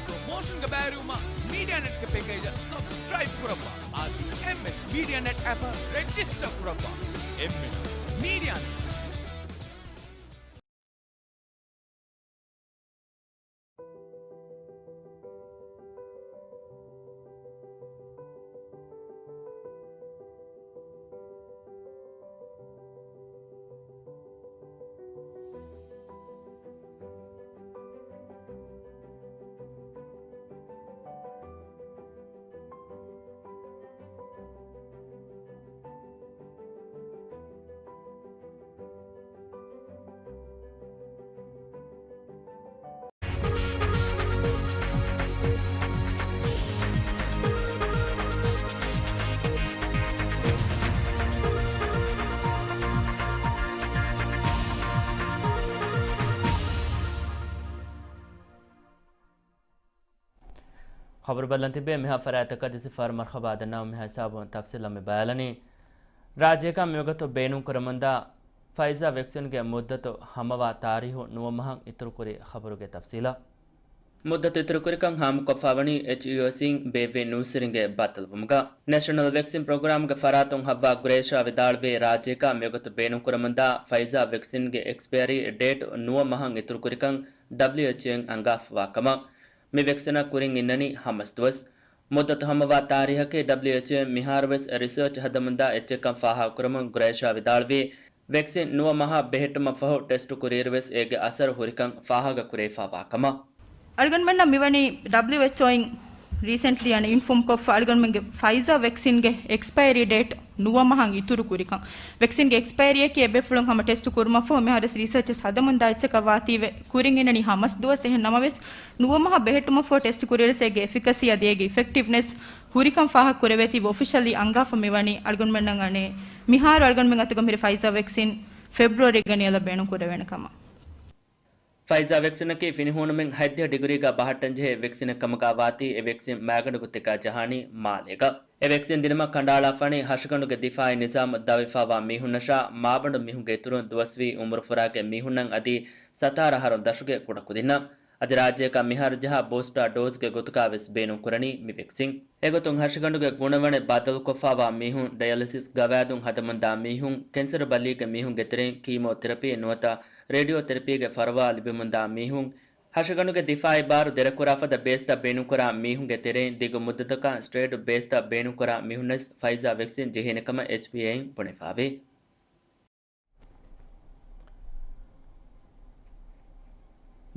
ޕްރޮމޯޝަންގެ ބައިވެރިވުމަށް މީޑިއާ ނެޓްގެ ޕެކޭޖަށް ސަބްސްކްރައިބް ކުރައްވާ. އަދި އެމްއެސް މީޑިއާ ނެޓް އެޕަށް ރެޖިސްޓަރ ކުރައްވާ. އެންމެނަށް މީޑިއާ ނެޓް. ޚަބަރު ބަލަން ތިބޭ މިހާ ފަރާތަކަށް ދިސިފާރު މަރްޙަބާ ދަންނަވަން. މިހާ ހިސާބުން ތަފްސީލަށް މި ބަޔާން. ރާއްޖޭގަ މިވަގުތު ބޭނުންކުރަމުންދާ ފައިޒާ ވެކްސިންގެ މުއްދަތު ހަމަވާ ތާރީހު ނުވަ މަހަށް އިތުރުކުރި ޚަބަރުގެ ތަފްސީލަށް. މުއްދަތު އިތުރުކުރިކަން ހާމަކޮށްފަވަނީ އެޗްއީއޯސީން ބޭއްވި ނޫސްރިނގެއް ބައްދަލުވުމުގަ. ނޭޝަނަލް ވެކްސިން ޕްރޮގްރާމްގެ ފަރާތުން ހައްވާ ގުރޭޝާ ވިދާޅުވީ، ރާއްޖޭގަ މިވަގުތު ބޭނުންކުރަމުންދާ ފައިޒާ ވެކްސިންގެ އެކްސްޕަޔަރީ ޑޭޓް ނުވަ މަހަށް އިތުރުކުރިކަން ޑަބްލިއުއެޗްއޯއިން އަންގާފަވާ ކަމަށް. މި ވެކްސިނަށް ކުރިން އިންނަނީ ހަމަސް ދުވަސް. މުއްދަތު ހަމަވާ ތާރީހަކީ ޑަބްލިއުއެޗްއޯއިން މިހާރުވެސް ރިސާޗް ހަދަމުންދާ އެއްޗެއްކަން ފާހަގަކުރަމުން ގުރޭޝާ ވިދާޅުވީ، ވެކްސިން ނުވަ މަހަށް ބެހެއްޓުމަށްފަހު ޓެސްޓު ކުރިއިރުވެސް އޭގެ އަސަރު ހުރިކަން ފާހަގަކުރެވިފަވާ ކަމަށް. އަޅުގަނޑުމެންނަށް މިވަނީ ޑަބްލިއުއެޗްއޯއިން ރީސެންޓްލީ އަނެއް އިންފޯމް ކޮށްފަ އަޅުގަނޑުމެންގެ ފައިޒާ ވެކްސިންގެ އެކްސްޕަޔަރީ ޑޭޓް ނުވަ މަހަށް އިތުރު ކުރިކަން. ވެކްސިންގެ އެކްސްޕަޔަރީއަކީ އެބޭފުޅުން ހަމަ ޓެސްޓު ކުރުމަށްފަހު މިހާރުވެސް ރީސަރޗަސް ހަދަމުންދާ އެއްޗަކަށް ވާތީވެ ކުރިން އިންނަނީ ހަމަސް ދުވަސް. އެހެން ނަމަވެސް ނުވަ މަހަށް ބެހެއްޓުމަށްފަހު ޓެސްޓް ކުރިއިރުވެސް އޭގެ އެފިކަސީ އަދި އޭގެ އިފެކްޓިވްނެސް ހުރިކަން ފާހަގަ ކުރެވޭތީ އޮފިޝަލީ އަންގާފަ މިވަނީ އަޅުގަނޑުމެންނަށް އަނެއް މިހާރު އަޅުގަނޑުމެން އަތުގަ މިހިރި ފައިޒާ ވެކްސިން ފެބްރުއަރީގަ ނިޔަލަށް ބޭނުން ކުރެވޭނެ ކަމަށް. ފައިޒާ ވެކްސިނަކީ ފިނިހޫނުމެއް ހަތްދިހަ ޑިގްރީގަ ބަހައްޓަންޖެހޭ ވެކްސިނެއް ކަމުގަ ވާތީ، އެ ވެކްސިން މައިގަނޑު ގޮތެއްގަ ޖަހާނީ މާލޭގަ. އެ ވެކްސިން ދިނުމަށް ކަނޑައަޅާފާނީ ހަށިގަނޑުގެ ދިފާއީ ނިޒާމު ދަށްވެފަވާ މީހުންނަށާ، މާބަނޑު މީހުންގެ އިތުރުން ދުވަސްވީ އުމުރުފުރާގެ މީހުންނަށް އަދި ސަތާރަ އަހަރު ދަށުގެ ކުޑަކުދިންނަށް. އަދި ރާއްޖޭގަ މިހާރު ޖަހާ ބޫސްޓާ ޑޯޒްގެ ގޮތުގަ ވެސް ބޭނުން ކުރަނީ މި ވެކްސިން. އެގޮތުން ހަށިގަނޑުގެ ގުނަވަނެއް ބަދަލުކޮށްފަވާ މީހުން، ޑަޔަލިސިސް ގަވާއިދުން ހަދަމުންދާ މީހުން، ކެންސަރު ބަލީގެ މީހުންގެ ތެރެއިން ކީމޯ ތެރަޕީ ނުވަތަ ރޭޑިއޯ ތެރަޕީގެ ފަރުވާ ލިބެމުންދާ މީހުން، ހަށިގަނޑުގެ ދިފާއީ ބާރު ދެރަކުރާ ފަދަ ބޭސްތައް ބޭނުންކުރާ މީހުންގެ ތެރެއިން ދިގު މުއްދަތަކަށް ސްޓެރޮއިޑް ބޭސްތައް ބޭނުންކުރާ މީހުންނަށް ފައިޒާ ވެކްސިން ޖެހޭނެ ކަމަށް އެޗްޕީއޭއިން ބުނެފަވޭ.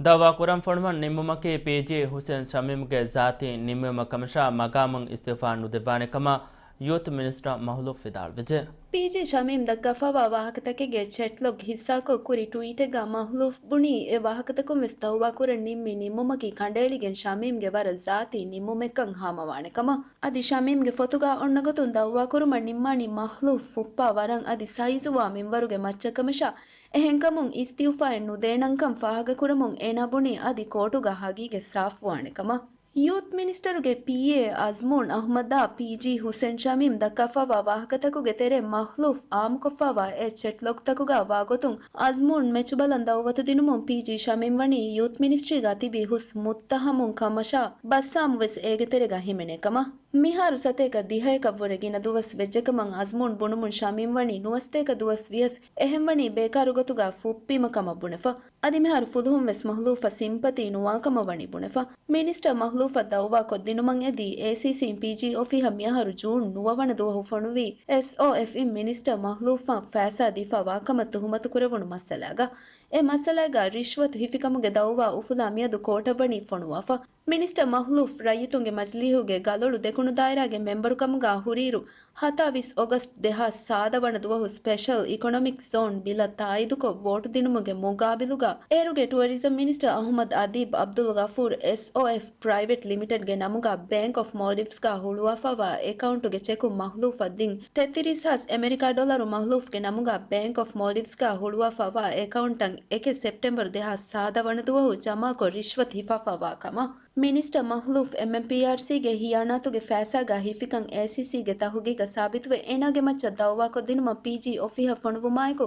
ދައުވާ ކުރަން ފޮނުވަން ނިންމުމަކީ ޕީޖީ ހުސެން ޝަމީމްގެ ޒާތީ ނިންމުމެއް ކަމަށާ، މަގާމުން އިސްތިއުފާ ނުދެއްވާނެ ކަމަށް ޔޫތު މިނިސްޓަރ މަހުލޫފް ވިދާޅުވެއްޖެ. ޕީޖީ ޝަމީމް ދައްކާފައިވާ ވާހަކަތަކެއްގެ ޗެޓްލޮގް ހިއްސާކޮށް ކުރި ޓްވީޓެއްގަ މަހުލޫފް ބުނީ، އެ ވާހަކަތަކުން ވެސް ދައުވާކުރަން ނިންމި ނިންމުމަކީ ކަނޑައެޅިގެން ޝަމީމްގެ ވަރަށް ޒާތީ ނިންމުމެއްކަން ހާމަވާނެ ކަމަށް. އަދި ޝަމީމްގެ ފޮތުގަ އޮންނަ ގޮތުން ދައުވާކުރުމަށް ނިންމާނީ މަހުލޫފް ފުއްޕާ ވަރަށް އަދި ސައިޒުވާ މިންވަރުގެ މައްޗަށްކަމަށާ، އެހެންކަމުން އިސްތިއުފާއެއް ނުދޭނަންކަން ފާހަގަކުރަމުން އޭނާ ބުނީ އަދި ކޯޓުގަ ހަގީގަތް ސާފުވާނެ ކަމަށް. ޔޫތު މިނިސްޓަރުގެ ޕީއޭ އަޒްމޫން އަހުމަދާ ޕީޖީ ހުސެން ޝަމީމް ދައްކާފައިވާ ވާހަކަތަކުގެ ތެރެއިން މަހްލޫފް އާއްމުކޮށްފައިވާ އެ ޗެޓްލޮގްތަކުގަ ވާގޮތުން އަޒްމޫން މެޗުބަލަން ދައުވަތު ދިނުމުން ޕީޖީ ޝަމީމް ވަނީ ޔޫތު މިނިސްޓްރީގަ ތިބި ހުސް މުއްތަހަމުން ކަމަށާ ބައްސާމް ވެސް އޭގެ ތެރޭގަ ހިމެނޭ ކަމަށް. މިހާރު ސަތޭކަ ދިހައަކަށްވުރެ ގިނަ ދުވަސް ވެއްޖެކަމަށް އަޒްމޫން ބުނުމުން ޝަމީމް ވަނީ ނުވަސަތޭކަ ދުވަސް ވިޔަސް އެހެންވަނީ ބޭކާރު ގޮތުގަ ފުއްޕީމަ ކަމަށް ބުނެފަ. އަދި މިހާރު ފުލުހުން ވެސް މަހްލޫފަށް ސިމްޕަތީ ނުވާކަމަށް ވަނީ ބުނެފަ. މިނިސްޓަރ މަހްލޫފަށް ދައުވާ ކޮށްދިނުމަށް އެދީ އޭސީސީން ޕީޖީ އޮފީހަށް މިއަހަރު ޖޫން ނުވަވަނަ ދުވަހު ފޮނުވީ އެސްއޯއެފްއިން މިނިސްޓަރ މަހްލޫފަށް ފައިސާ ދީފަ ވާކަމަށް ތުހުމަތު ކުރެވުނު މައްސަލާގަ. އެ މައްސަލާގަ ރިޝްވަތު ހިފިކަމުގެ ދައުވާ އުފުލާ މިއަދު ކޯޓަށް ވަނީ ފޮނުވާފަ. މިނިސްޓަރ މަހްލޫފް ރައްޔިތުންގެ މަޖިލީހުގެ ގަލޮޅު ދެކުނު ދާއިރާގެ މެމްބަރުކަމުގަ ހުރިއިރު، ހަތާވީސް އޮގަސްޓް ދެހާސް ސާދަ ވަނަ ދުވަހު ސްޕެޝަލް އިކޮނޮމިކް ޒޯން ބިލަށް ތާއީދުކޮށް ވޯޓު ދިނުމުގެ މުގާބިލުގަ، އޭރުގެ ޓުއަރިޒަމް މިނިސްޓަރ އަހުމަދު އަދީބް އަބްދުލް ޣަފޫރް އެސްއޯއެފް ޕްރައިވެޓް ލިމިޓެޑްގެ ނަމުގަ ބޭންކް އޮފް މޯލްޑިވްސްގަ ހުޅުވާފައިވާ އެކައުންޓުގެ ޗެކު މަހްލޫފަށް ދިން ތެއްތިރީސް ހާސް އެމެރިކާ ޑޮލަރު މަހްލޫފްގެ ނަމުގަ ބޭންކް އޮފް މޯލްޑިވްސްގަ ހުޅުވާފައިވާ އެކައުންޓަށް އެކެއް ސެޕްޓެމްބަރު ދެހާސް ސާދަ ވަނަ ދުވަހު ޖަމާކޮށް ރިޝްވަތު ހިފާފައިވާ ކަމަށް. މިނިސްޓަރ މަހްލޫފް އެމްއެމްޕީއާރްސީގެ ހިޔާނާތުގެ ފައިސާގަ ހިފިކަން އޭސީސީގެ ތަހުގީގަށް ސާބިތުވެ، އޭނާގެ މައްޗަށް ދައުވާކޮށްދިނުމަށް ޕީޖީ އޮފީހަށް ފޮނުވުމާއެކު،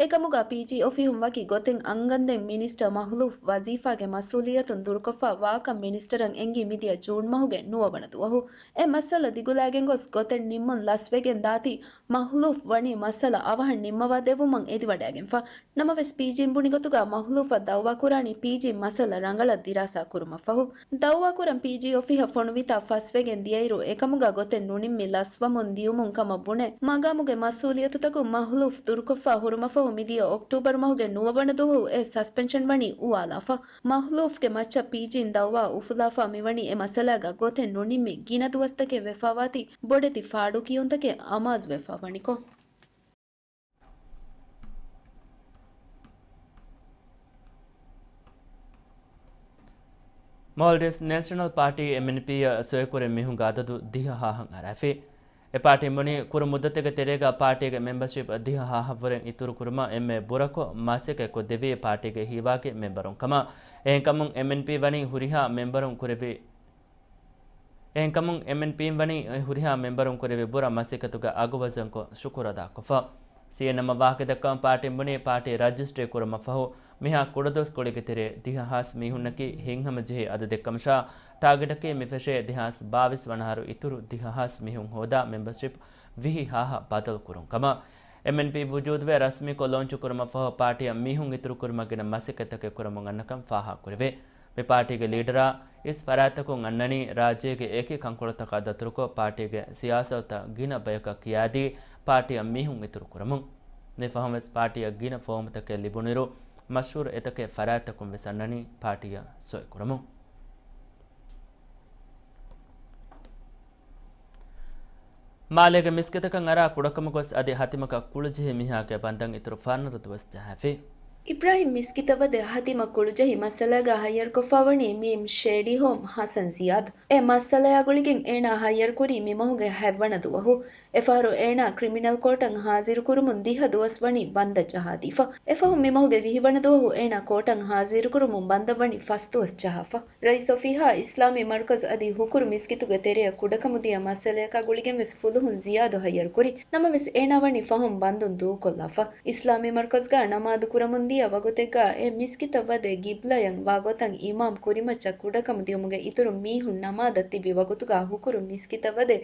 އެކަމުގަ ޕީޖީ އޮފީހުން ވަކި ގޮތެއް އަންގަންދެން މިނިސްޓަރ މަހްލޫފް ވަޒީފާގެ މަސްއޫލިއްޔަތުން ދުރުކޮށްފަ ވާކަން މިނިސްޓަރަށް އެންގީ މިދިޔަ ޖޫން މަހުގެ ނުވަވަނަ ދުވަހު. އެ މައްސަލަ ދިގުލައިގެން ގޮސް ގޮތެއް ނިންމުން ލަސްވެގެން ދާތީ، މަހްލޫފް ވަނީ މައްސަލަ އަވަހަށް ނިންމަވާ ދެއްވުމަށް އެދިވަޑައިގެންފަ. ނަމަވެސް، ޕީޖީން ބުނި ގޮތުގަ މަހްލޫފަށް ދައުވާކުރާނީ ޕީޖީ މައްސަލަ ރަނގަޅަށް ދިރާސާ ކުރުމަށްފަހު. ދައުވާކުރަން ޕީޖީ އޮފީހަށް ފޮނުވިތާ ފަސްވެގެން ދިޔައިރު، އެކަމުގަ ގޮތެއް ނުނިންމި ލަސްވަމުން ދިޔުމުން ކަމަށް ބުނެ، މަގާމުގެ މަސްއޫލިއްޔަތުތަކުން މަހްލޫފް ދުރުކޮށްފަ ހުރުމަށްފަހު މިދިޔަ އޮކްޓޫބަރު މަހުގެ ނުވަވަނަ ދުވަހު އެ ސަސްޕެންޝަން ވަނީ އުވާލާފަ. މަހްލޫފްގެ މައްޗަށް ޕީޖީން ދައުވާ އުފުލާފަ މިވަނީ އެ މައްސަލާގަ ގޮތެއް ނުނިންމި ގިނަ ދުވަސްތަކެއް ވެފަވާތީ ބޮޑެތި ފާޑުކިޔުންތަކެއް އަމާޒުވެފަ ވަނިކޮށް. މޯލްޑިވްސް ނޭޝަނަލް ޕާޓީ، އެމްއެންޕީ، އަށް ސޮއިކުރި މީހުންގެ އަދަދު ދިހަ ހާހަށް އަރާފި. އެ ޕާޓީން ބުނީ، ކުރު މުއްދަތެއްގެ ތެރޭގަ ޕާޓީގެ މެމްބަޝިޕް ދިހަ ހާހަށްވުރެން އިތުރުކުރުމަށް އެންމެ ބުރަކޮށް މަސައްކަތް ކޮށްދެއްވީ ޕާޓީގެ ހީވާގި މެމްބަރުން ކަމަށް. އެހެންކަމުން އެމްއެންޕީ ވަނީ ހުރިހާ މެމްބަރުން ކުރެއްވި އެހެންކަމުން އެމްއެންޕީން ވަނީ ހުރިހާ މެމްބަރުން ކުރެއްވި ބުރަ މަސައްކަތުގެ އަގު ވަޒަންކޮށް ޝުކުރު އަދާކޮށްފަ. ސީއެންއެމްއަށް ވާހަކަ ދައްކަވަން ޕާޓީން ބުނީ، ޕާޓީ ރަޖިސްޓްރީ ކުރުމަށްފަހު މިހާ ކުޑަދުވަސްކޮޅެއްގެ ތެރޭ ދިހަ ހާސް މީހުންނަކީ ހިތްހަމަޖެހޭ އަދަދެއްކަމަށާ، ޓާގެޓަކީ މިފެށޭ ދެހާސް ބާވީސް ވަނަ އަހަރު އިތުރު ދިހަ ހާސް މީހުން ހޯދާ މެމްބަޝިޕް ވިހި ހާހަށް ބަދަލުކުރުން ކަމަށް. އެމްއެންޕީ ވުޖޫދުވެ ރަސްމީކޮށް ލޯންޗު ކުރުމަށްފަހު ޕާޓީއަށް މީހުން އިތުރުކުރުމަށް ގިނަ މަސައްކަތްތަކެއް ކުރަމުން އަންނަކަން ފާހަގަކުރެވޭ. މި ޕާޓީގެ ލީޑަރާ އިސް ފަރާތްތަކުން އަންނަނީ، ރާއްޖޭގެ އެކި ކަންކޮޅުތަކާ ދަތުރުކޮށް، ޕާޓީގެ ސިޔާސަތުތައް ގިނަ ބަޔަކަށް ކިޔާދީ، ޕާޓީއަށް މީހުން އިތުރުކުރަމުން. މި ފަހުން ވެސް ޕާޓީއަށް ގިނަ ފޯމުތަކެއް ލިބުނުއިރު، މަޝްހޫރު އެތަކެއް ފަރާތްތަކުން ވެސް އަންނަނީ ޕާޓީއަށް ސޮއިކުރަމުން. މާލޭގެ މިސްކިތަކަށް އަރާ ކުޑަކަމުގަ ގޮސް އަދި ހަތިމަކަށް ކުޅުޖެހި މީހާގެ ބަންދަން އިތުރު ފަނަރަ ދުވަސް ޖަހާފި. އިބްރާހިމް މިސްކިތަށް ވަދެ ހަތިމަ ކުޅުޖެހި މައްސަލާގަ ހައްޔަރުކޮށްފަވަނީ މީމް ޝޭޑީ ހޯމް ހަސަން ޒިޔާދު. އެ މައްސަލަޔާ ގުޅިގެން އޭނާ ހައްޔަރުކުރީ މި މަހުގެ ހަތްވަނަ ދުވަހު. އެފަހަރު އޭނާ ކްރިމިނަލް ކޯޓަށް ހާޒިރުކުރުމުން ދިހަ ދުވަސް ވަނީ ބަންދަށް ޖަހާދީފަ. އެފަހު މި މަހުގެ ވިހި ވަނަ ދުވަހު އޭނާ ކޯޓަށް ހާޒިރުކުރުމުން ބަންދަށް ވަނީ ފަސް ދުވަސް ޖަހާފަ. ރައީސް އޮފީހާ އިސްލާމީ މަރުކަޒު އަދި ހުކުރު މިސްކިތުގެ ތެރެއަށް ކުޑަކަމުދިޔަ މައްސަލަޔަކާ ގުޅިގެން ވެސް ފުލުހުން ޒިޔާދު ހައްޔަރުކުރި. ނަމަވެސް އޭނާ ވަނީ ފަހުން ބަންދުން ދޫކޮށްލާފަ. އިސްލާމީ މަރުކަޒުގަ ނަމާދު ކުރަމުންދިޔަ ވަގުތެއްގަ އެ މިސްކިތަށް ވަދެ ގިބްލަޔަށް ވާ ގޮތަށް އިމާމް ކުރިމައްޗަށް ކުޑަކަމުދިޔުމުގެ އިތުރުން މީހުން ނަމާދަށް ތިބި ވަގުތުގަ ހުކުރު މިސްކިތަށް ވަދެ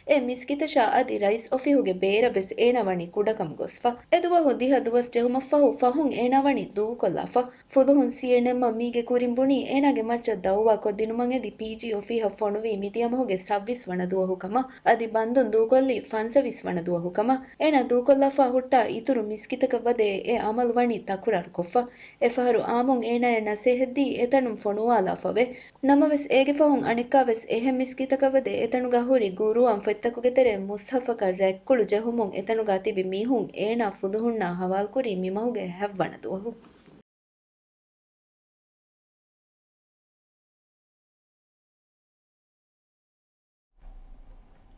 އެ މިސްކިތަށާ އަދި ރައީސް އޮފީހުގެ ބޭރަށް ވެސް އޭނާ ވަނީ ކުޑަކަމުގަ ގޮސްފަ. އެދުވަހު ދިހަ ދުވަސް ޖެހުމަށްފަހު ފަހުން އޭނާ ވަނީ ދޫކޮށްލާފަ. ފުލުހުން ސީއެންއެމްއަށް މީގެ ކުރިން ބުނީ، އޭނާގެ މައްޗަށް ދައުވާ ކޮށްދިނުމަށް އެދި ޕީޖީ އޮފީހަށް ފޮނުވީ މިދިޔަ މަހުގެ ސައްބީސް ވަނަ ދުވަހު ކަމަށް، އަދި ބަންދުން ދޫކޮށްލީ ފަންސަވީސް ވަނަ ދުވަހު ކަމަށް. އޭނާ ދޫކޮށްލާފަ ހުއްޓާ އިތުރު މިސްކިތަކަށް ވަދެ އެ އަމަލު ވަނީ ތަކުރާރު ކޮށްފަ. އެފަހަރު އާއްމުން އޭނާޔަށް ނަސޭހަތްދީ އެތަނުން ފޮނުވާލާފަވޭ. ނަމަވެސް، އޭގެ ފަހުން އަނެއްކާވެސް އެހެން މިސްކިތަކަށް ވަދެ އެތަނުގަ ހުރި ގޫރޫއަން ފޮތްތަކުގެ ތެރެއިން މުޞްޙަފަކަށް ރަތްކުޅު ޖެހުމުން އެތަނުގަ ތިބި މީހުން އޭނާ ފުލުހުންނާ ހަވާލުކުރީ މި މަހުގެ ހަތްވަނަ ދުވަހު.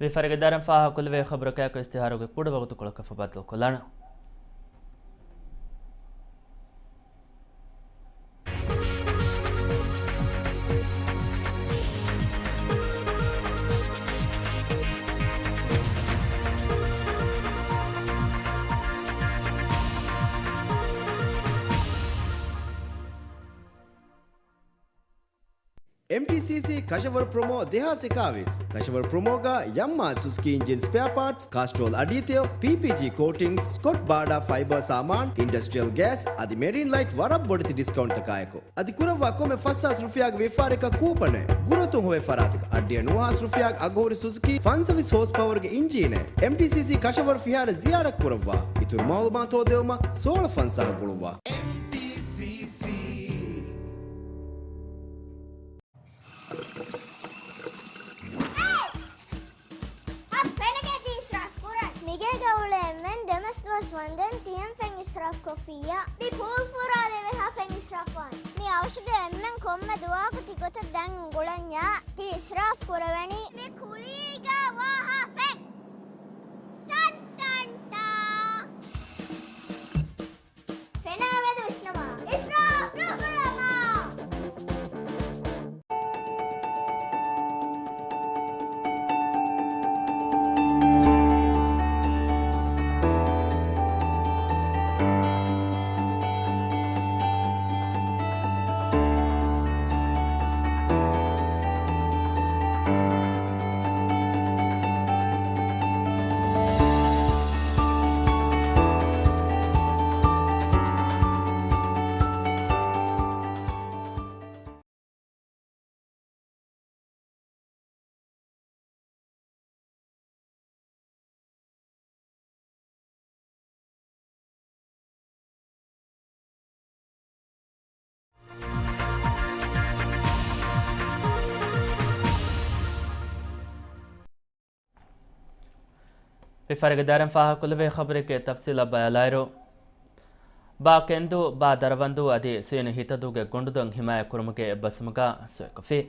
ވިޔަފާރިގެ ދާއިރާއިން ފާހަގަކުރެވޭ ޚަބަރަކާއެކު އިޝްތިހާރުގެ ކުޑަ ވަގުތުކޮޅަކަށް ފަހު ބައްދަލުކޮށްލާނަން. އެމްޓީސީސީ ކަށަވަރު ޕްރޮމޯ ދެހާސް އެކާވީސް. ކަށަވަރު ޕްރޮމޯގަ ޔަމްމާ ސުޒުކީ އިންޖިން ސްޕެއާ ޕާޓްސް، ކާސްޓްރޯލް އަޑީތެޔޮ، ޕީޕީޖީ ކޯޓިންގްސް، ސްކޮޓް ބާޑާ ފައިބަރ ސާމާން، އިންޑަސްޓްރިއަލް ގޭސް އަދި މެރިން ލައިޓް ވަރަށް ބޮޑެތި ޑިސްކައުންޓްތަކާއެކު. އަދި ކުރައްވާ ކޮންމެ ފަސްހާސް ރުފިޔާގެ ވިޔަފާރިއަކަށް ކޫޕަނެއް. ގުރުއަތުން ހޮވޭ ފަރާތަކަށް އަށްޑިހަ ނުވަހާސް ރުފިޔާގެ އަގުހުރި ސުޒުކީ ފަންސަވީސް ހޯސް ޕަވަރުގެ އިންޖީނެއް. އެމްޓީސީސީ ކަށަވަރު ފިހާރަ ޒިޔާރަތް ކުރައްވާ. އިތުރު މައުލޫމާތު ހޯދެވުމަށް ސޯޅަ ފަންސާހަށް ގުޅުއްވާ. އެމްޓީސީސީ. އަށް ފެނަކޭ ތި އިސްރާފް ކުރަން. މިގޭގަ އުޅޭ އެންމެން ދެމަސް ދުވަސް ވަންދެން ތިހެން ފެން އިސްރާފް ކޮށްފިއްޔާ. މި ޕޫލް ފުރާލެވޭހާ ފެން އިސްރާފް ވާނެ. މި އަވަށުގެ އެންމެން ކޮންމެ ދުވަހަކު ތިގޮތަށް ދަން އުނގުޅަންޏާ ތި އިސްރާފް ކުރެވެނީ. މި ކުލީގަ ވާހާ ފެން. ޓަން ޓަން ޓާ. ފެނާ މެދު ވިސްނަމާ. އިސްރާފް ނުކުރަމާ. ވިޔަފާރިގެ ދާއިރާއިން ފާހަގަކުރެވޭ ޚަބަރެއްގެ ތަފްސީލަށް ބަލާއިރު، ބާ ކެންދޫ، ބާ ދަރަވަންދޫ އަދި ސީނު ހިތަދޫގެ ގޮނޑުދޮށް ހިމާޔަތްކުރުމުގެ އެއްބަސްވުމުގަ ސޮއެކޮށްފި.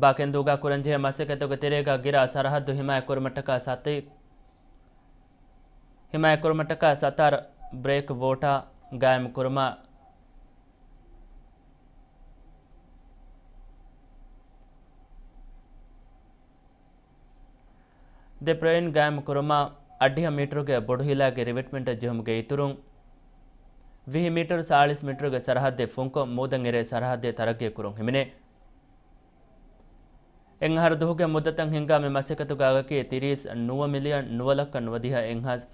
ބާ ކެންދޫގަ ކުރަންޖެހޭ މަސައްކަތުގެ ތެރޭގަ ގިރާ ސަރަހައްދު ހިމާޔަތްކުރުމަށްޓަކާ ސަތޭ ހިމާޔަތްކުރުމަށްޓަކާ ސަތާރަ ބްރޭކް ވޯޓާ ގާއިމްކުރުމަށް، ދެޕްރޮއިން ގާއިމްކުރުމަށް އަށްޑިހަ މީޓަރުގެ ބޮޑު ހިލާގެ ރިވެޓްމަންޓެއް ޖެހުމުގެ އިތުރުން، ވިހި މީޓަރު ސާޅީސް މީޓަރުގެ ސަރަހައްދެއް ފުންކޮށް، މޫދަށް އެރޭ ސަރަހައްދެއް ތަރައްގީ ކުރުން ހިމެނޭ. އެއް އަހަރު ދުވަހުގެ މުއްދަތަށް ހިންގާ މި މަސައްކަތުގެ އަގަކީ ތިރީސް ނުވަ މިލިއަން ނުވަ ލައްކަ ނުވަދިހަ އެއްހާސް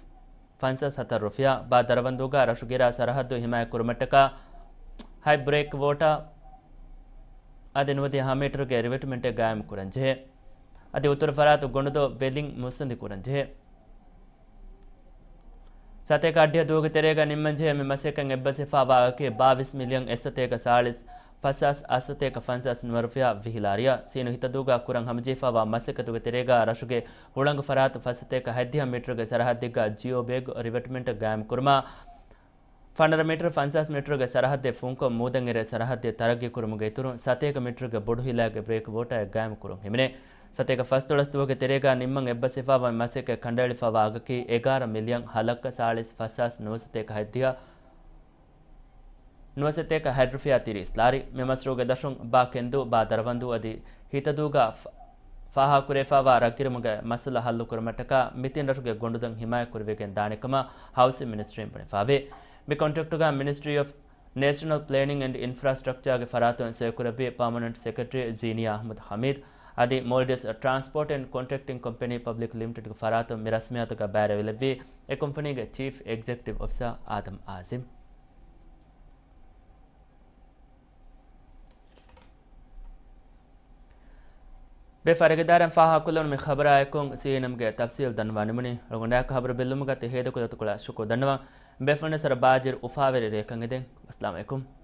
ފަންސާސް ހަތަރު ރުފިޔާ. ބާ ދަރަވަންދޫގަ ރަށުގެރާ ސަރަހައްދު ހިމާޔަތް ކުރުމަށްޓަކާ ހަތް ބްރޭކް ވޯޓާ އަދި ނުވަދިހަ މީޓަރުގެ ރިވެޓްމަންޓެއް ގާއިމް ކުރަންޖެހޭ. އަދި އުތުރު ފަރާތު ގޮނޑުދޮށް ވެލިން މުއްސަނދި ކުރަންޖެހޭ. ސަތޭކަ އަށްޑިހަ ދުވަހުގެ ތެރޭގަ ނިންމަންޖެހޭ މި މަސައްކަތް އެއްބަސްވެފައިވާ އަގަކީ ބާވީސް މިލިއަން އެއްސަތޭކަ ސާޅީސް ފަސްހާސް އަށްސަތޭކަ ފަންސާސް ނުވަ ރުފިޔާ ވިހި ލާރިއަށް. ސީނު ހިތަދޫގަ ކުރަން ހަމަޖެހިފައިވާ މަސައްކަތުގެ ތެރޭގަ ރަށުގެ ހުޅަނގު ފަރާތު ފަސްސަތޭކަ ހަތްދިހަ މީޓަރުގެ ސަރަހައްދެއްގަ ޖިއޯ ބޭގް ރިވެޓްމަންޓް ގާއިމްކުރުމަށް، ފަނަރަ މީޓަރު ފަންސާސް މީޓަރުގެ ސަރަހައްދެއް ފުންކޮށް، މޫދަށް އެރޭ ސަރަހައްދެއް ތަރައްގީ ކުރުމުގެ އިތުރުން، ސަތޭކަ މީޓަރުގެ ބޮޑު ހިލާގެ ބްރޭކް ވޯޓާއެއް ގާއިމް ކުރުން ހިމެނޭ. ސަތޭކަ ފަސްދޮޅަސް ދުވަހުގެ ތެރޭގަ ނިންމަން އެއްބަސްވެފައިވާ މަސައްކަތް ކަނޑައެޅިފައިވާ އަގަކީ އެގާރަ މިލިއަން ހަ ލައްކަ ސާޅީސް ފަސްހާސް ނުވަސަތޭކަ ހަތްދިހަ ނުވަސަތޭކަ ހަތް ރުފިޔާ ތިރީސް ލާރި. މި މަޝްރޫއުގެ ދަށުން ބާ ކެންދޫ، ބާ ދަރަވަންދޫ އަދި ހިތަދޫގަ ފަ-، ފާހަގަކުރެވިފައިވާ ރަށްގިރުމުގެ މައްސަލަ ހައްލުކުރުމަށްޓަކާ މި ތިން ރަށުގެ ގޮނޑުދޮށް ހިމާޔަތްކުރެވިގެން ދާނެ ކަމަށް ހައުސިން މިނިސްޓްރީން ބުނެފައިވޭ. މި ކޮންޓްރެކްޓުގަ މިނިސްޓްރީ އޮފް ނޭޝަނަލް ޕްލޭނިން އެންޑް އިންފްރާސްޓްރަކްޗާގެ ފަރާތުން ސޮއިކުރެއްވި ޕާމަނެންޓް ސެކްރެޓަރީ ޒީނިޔާ އަޙްމަދު ޙަމީދު އަދި މޯލްޑިވްސް ޓްރާންސްޕޯޓް އެންޑް ކޮންޓްރެކްޓިން ކޮމްޕެނީ ޕަބްލިކް ލިމިޓެޑްގެ ފަރާތުން މި ރަސްމިއްޔާތުގަ ބައިވެރިވެލެއްވީ އެ ކުންފުނީގެ ޗީފް އެގްޒެކެޓިވް އޮފިސަރ އާދަމް އާޒިމް. ބޭފުޅުން އިދާރާއިން ފާހަގަކޮށްލުން މި ޚަބަރާއެކު ސީއެންއެމްގެ ތަފްސީލް ދަންނަވާ ނިމުނީ. ރަނގަޅު ކުލަތުކުޅަ ޝުކުރު ދަންނަވަން. ބޭފުޅުންނަށް ސަރަ ބާޒީރު އުފާވެރި ރެއެއް ކަން އެދެން. އައްސަލާމު ޢަލައިކުމް.